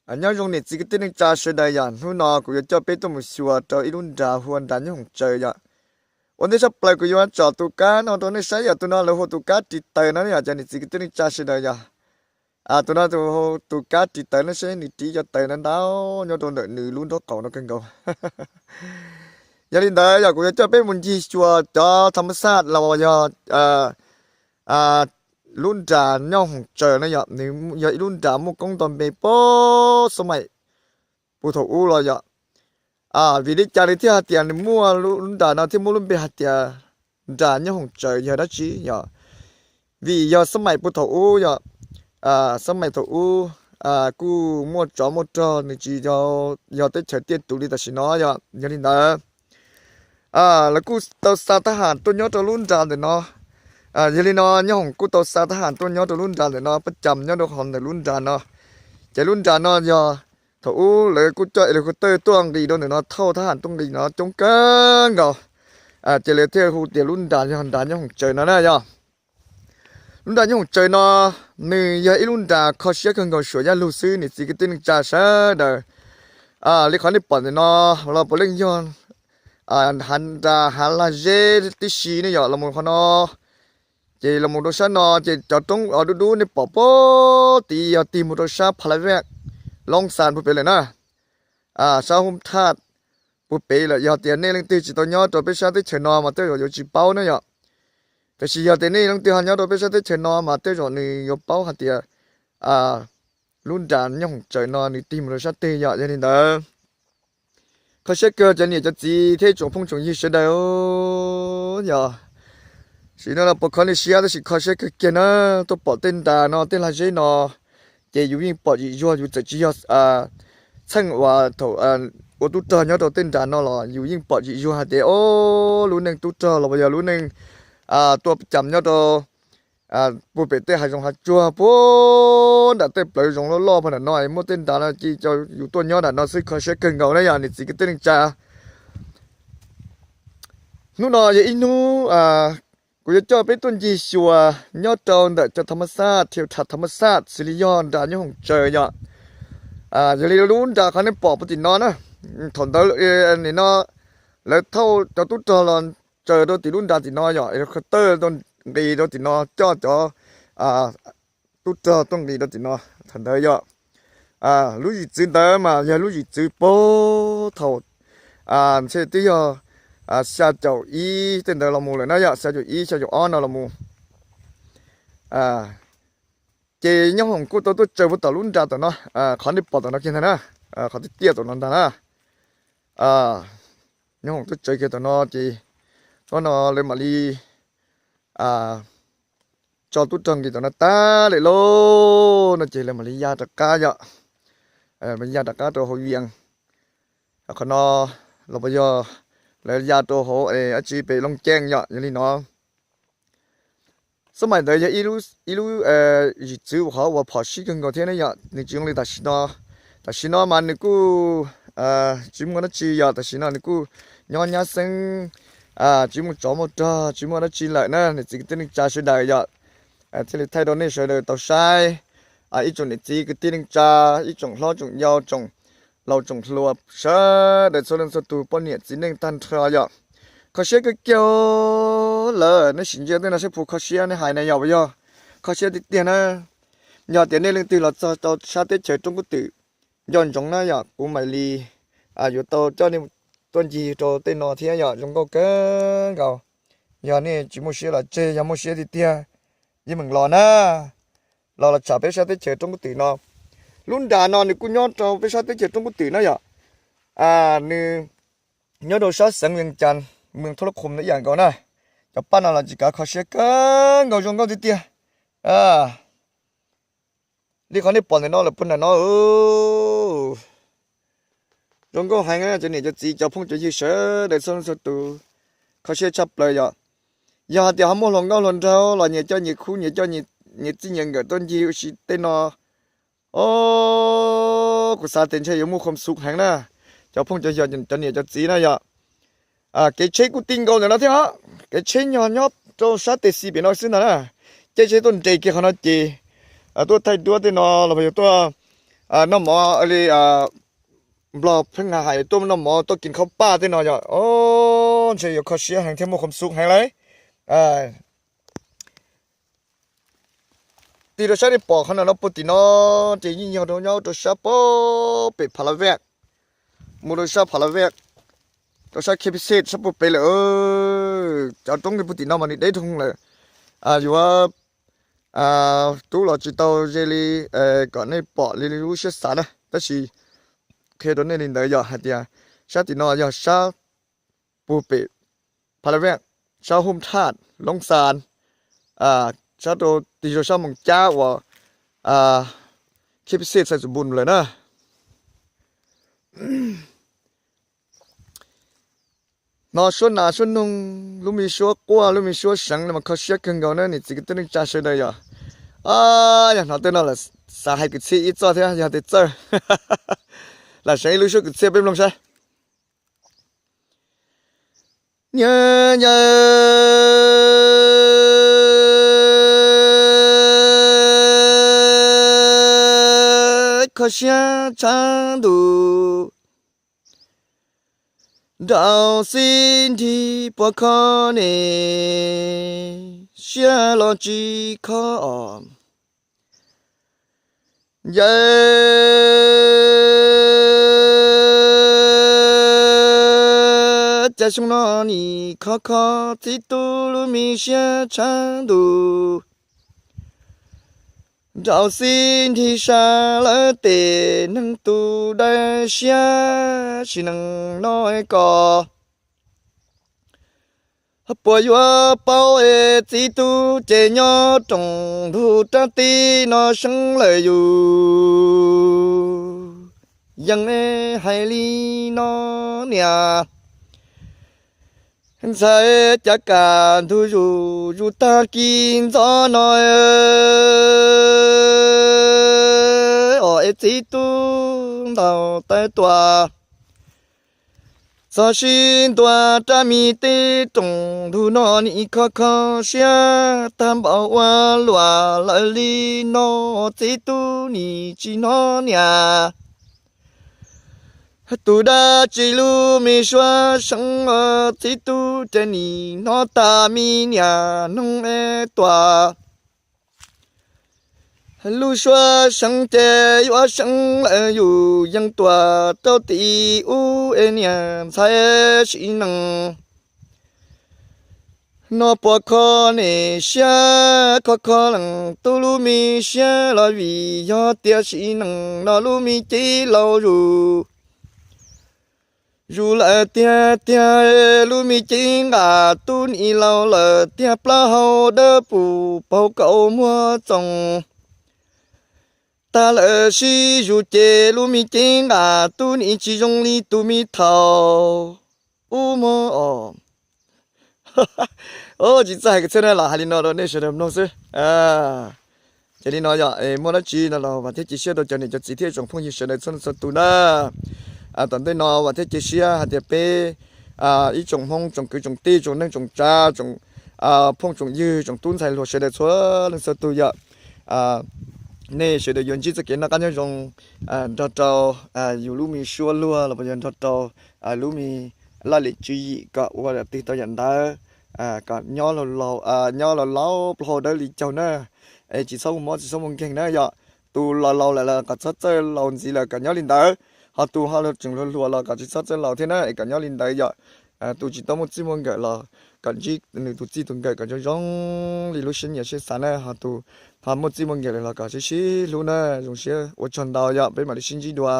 Nyob zoo niam txiv kwv tij neej tsa sawv daws yom, hnub no kuv yuav coj peb tuaj mus xyuas rau ib lub nra hu ua nra nyob hoom tsawv yom. Ua ntej tshaj plaws kuv yuav tsom tus kab no rau nej saib yom, tus no lawv hu ua tus kab ris taws no yom, cov niam txiv kwv tij neej tsa sawv daws yom. Tus no tus kab ris taws no seb nws ris cov taws ntau ntau nyob rau ntawm nws lub nraub qaum no kawg nkaus. Yog li ntawd yog kuv yuav coj peb mus ncig xyuas cov tham ma xaj los yog lub nra nyob hoom tsawv no yom, nws yog ib lub nra muaj koob nto npe puag xab maim puag thaum ub los yom. Vim li cas nws thiaj hais tias nws muaj lub nra no thiaj muaj lub npe hais tias nra nyob hoom tsawv yog dab tsi yom? Vim yog xab maim puag thaum ub yom, xab maim thaum ub kuj muaj tsov muaj rog, nws tsis yog teb chaws tiaj tus li tam sim no yom. Yog li ntawd lawv kuj tau xa thab ham tuaj nyob rau lub nra ntawm no. Yog li no nyob hoom kuj tau xa thab ham tuaj nyob rau lub nra ntawm no, pab cas nyob rau hauv ntawm lub nra no. Ces lub nra no yog thaum ub lawv kuj coj helicopter tuaj nqis rau ntawm no, thauj thab ham tuaj nqis no coob kawg nkaus. Ces lawv thiaj hu tias lub nra yog nra nyob hoom tsawv no na yom. Lub nra nyob hoom tsawv no nws yog ib lub nra kho siab kawg nkaus, suam yaj lug xwb niam txiv kwv tij neej tsa sawv daws. Li qhov nej pom ntawm no los puav leej yog hav nra hav lag zeb tib si ne yom, los mus qhov no. Ces los mus rau sab no ces cov roob dub dub nej pom puag tid yog tig mus rau sab Pha La Vej, Loob Xas puag pem lawm na. Sab Hub Thaj puag pem lawm. Yog tias nej leej twg tsis tau nyob rau peb sab teb chaws no mas tej zaum yuav tsis paub na yom. Tiam sis yog tias nej leej twg ho nyob rau peb sab teb chaws no mas tej zaum nws yuav paub hais tias lub nra nyob hoom tsawv no nws tig mus rau sab twg yom. Yog li ntawd kho siab kawg cov niam cov txiv thiab tsoom phooj tsoom ywg sawv daws. Yog sim no los puas kho nej siab, tab sis kho siab kawg kiag na. Tuaj pom tej nra no tej lag zeb no ces yus yeej pom yim zuag, yus txawm tsis yog txheej uas thaum ua tub rog nyob rau tej nra no los yus yeej pom yim zuag hais tias o, lub neej tub rog los yog lub neej tuaj cam nyob rau puag pem tej hav zoov hav tsuag puag nram tej plawv zoov loj loj puag nram no muaj tej nra no ces yus tuaj nyob nram no xwb kho siab kawg nkaus na yom niam txiv kwv tij neej tsa. Hnub no yog ib hnub kuv yuav coj peb tuaj ncig xyuas nyob rau ntawm cov tham ma xaj, thiab tham ma xaj xws li yog nra nyob hoom tsawv yom. Yog li lub nra qhov nej pom puag tim no na, thaum ntawd nim no lawv thauj cov tub rog los tsaws rau tim lub nra tim no yom, helicopter nqis rau tim no coj cov tub rog tuaj nqis rau tim no. Thaum ntawd yog lub zim txwv ntawd mas yog lub zim txwv puag thaum ntshe twb yog xya caum ib tej ntawd los mus lawm na yom, xya caum ib xya caum ob no los mus. Ces nyob hoom kuj tau tuaj tsaws puag tom lub nra tom no, qhov nej pom tom no kiag ntag na, qhov tiaj tiaj tom no ntag na. Nyob hoom tuaj tsaws kiag tom no ces hnub no lawv mam li tso tub rog nqis tom no tag lawm lauj no ces lawv mam li ya rov qab yom, ya rov qab rau hauv Vias. Qhov no los puas yog lawv ya rau hauv dab tsi pem Looj Ceeb yom. Yog li no xab maim ntawd yog ib lub zim txwv uas qhov uas phom sij kawg nkaus thiab ne yom, nws tsis zoo li tam sim no. Tam sim no mas nws kuj tsis muaj dab tsi yom, tam sim no nws kuj nyob nyab xeeb, tsis muaj tsov muaj rog tsis muaj dab tsi lawm na niam txiv kwv tij neej tsa sawv daws yom. Thiaj li thaij rau nej sawv daws tau saib, ib tsoom niam txiv kwv tij neej tsa, ib tsoom hlob tsoom yau, tsoom laus tsoom hluas sawv daws txhua leej txhua tus poj niam txiv neej tag nrho yom. Kho siab kawg kiag lawm, nej sim ntsia tej no saib puas kho siab, nej hais na yog puas yog kho siab tiag tiag na. Yog tias nej leej twg los txog rau sab teb chaws roob kub twm nco ntsoov na yom, kuv mam li yuav tau coj nej tuaj ncig rau tej no thiab yom, zoo nkauj kawg nkaus. Yog nej tsis muaj siab los tseg, yog muaj siab tiag tiag yeej meem los na, los los tsham peb sab teb chaws roob kub twm no. Lub nra no nws kuj nyob rau peb sab teb chaws roob kub twm na yom. Nws nyob rau sab xeev Vias Cas, moos Thoj Lab Khoom ib yam nkaus na. Cov paj no los tsis kav, kho siab kawg nkaus, zoo nkauj tiag tiag. Li qhov nej pom ntawm no lawm puag nram no, zoo nkauj heev, cov niam cov txiv cov phooj cov ywg sawv daws txhua leej txhua tus, kho siab tshaj plaws yom. Yog hais tias ho muaj hluas nkauj hluas nraug los nyias coj nyias khub, nyias coj nyias txij nyias nkawm tuaj ncig ua si tej no, o, kuv xav tias ntshe yuav muaj khuam xub heev na, cov phooj cov ywg cov niam cov txiv na yom. Kev tsheb kuj ti nkaus ntawm no thiab os, kev tsheb nyob nyob rau sab tes xis pem no xwb ntag na. Caij tsheb tuaj nres kiag qhov no ces tuaj thaij duab tej no los yog tuaj noj mov li Nplog pheej hais tuaj noj mov tuaj kis khaub paj tej no yog o, ntshe yuav kho siab heev thiab muaj khuam xub heev lauj. Tig rau sab nej pom qhov no no puag tim no, ces yeej yog rau nyob rau sab pem Phalavej, mus rau sab Phalavej, rau sab Khepixet sab puag pem lawm. Cov roob li puag tim no mas nws deb dhau lawm, yuav rub los tsis tau ze li kom nej pom li lub siab xav na. Tab sis qhia rau nej li ntawd yog hais tias sab tim no yog sab puag pem Phalavej, sab Hum Thaj Looj Xas, sab rau tig rau sab Moos Cab uas Khepixet Xais Xus Npus lawm na. Hnov suab nas suab noog, lub me suab quaj lub me suab seev los mas kho siab kawg nkaus na niam txiv kwv tij neej tsa sawv daws yom. Yog hnov tej no lawm xav hais kwv txhiaj ib txoj thiab yog tias txawj lam seev ib lub suab kwv txhiaj peb mloog saib. Niam yawm kho siab tshav ntuj, nraum xib nrig puas kho ne, siab los tsis kho os. Yawm cas xyoo no nim khov kho txiv tub lub me siab tshav ntuj, nraum xib nrig sab lawv tes neeg tus dawb siab sim neej no ko. Puas yuav paub es txiv tub ces nyob rooj ntug rab teb no seev lawm yus. Yeej hais li no niam, ntxhais cav kam ntug zus zus tag kis ntxov no os es txiv tub ntaus taw tuaj txog sib ntua rab me teb rooj ntug no nim khov kho siab tag npaum ua luam lawm li no, txiv tub nim tsis hnov niam tus dab tsi lub me suab seev, txiv tub ces nim hnov tas me niam noog es tuaj. Lub suab seev ces yuav seev lawm yus yeej tuaj rau tim ub es niam ntxhais sim neej no puas kho ne siab kho kho leej tub lub me siab los vim yog tias sim neej no lub me cev laus zus zus lawm tiag tiag, lub me cev nqaj tub nim laus lawm tiag, plaub hau dawb pum paug kaus muag txoos tag lawm sib zus ces lub me cev nqaj tub nim tsis zoo li tus me thaum ub mog os. Tsis txawj hais kwv txhiaj na los hais li no rau nej sawv daws mloog xwb. Ces li no yog muaj dab tsi no los vam thiab cia siab rau cov niam cov txiv thiab tsoom phooj ywg sawv daws txhua leej txhua tus na. Tom ntej no vam thiab cia siab hais tias peb ib tsoom Hmoob tsoom kwv tsoom tij tsoom neej tsoom tsav tsoom phooj tsoom ywg tsoom tub ntxhais hluas sawv daws txhua leej txhua tus yog nej sawv daws yuav ntsib txoj kev noj qab nyob zoo nrog rau yus lub me suab luag los puas yog nrog rau lub me laj lim tswv yim kom ua yam twg tau yam ntawd, kom nyob laus laus, nyob laus laus plaub hau dawb li caug na. Es tsis txhob muaj mob tsis txhob muaj nkeeg na yom. Tus laus laus lawm los kom txhob txawj laus ntxiv lawm kom nyob li ntawd, ho tus ho tseem hluas hluas los kom tsis txhob txawj laus thiab na es kom nyob li ntawd yom. Tus tsis tau muaj txij muaj nkawm los kom ntsib nws tus txij tus nkawm kom zoo zoo li lub siab nyiam siab xav na, ho tus ho muaj txij muaj nkawm lawm los kom sib sib hlub na. Zoo siab ua tsaug ntau yom, peb mam li sib ntsib dua.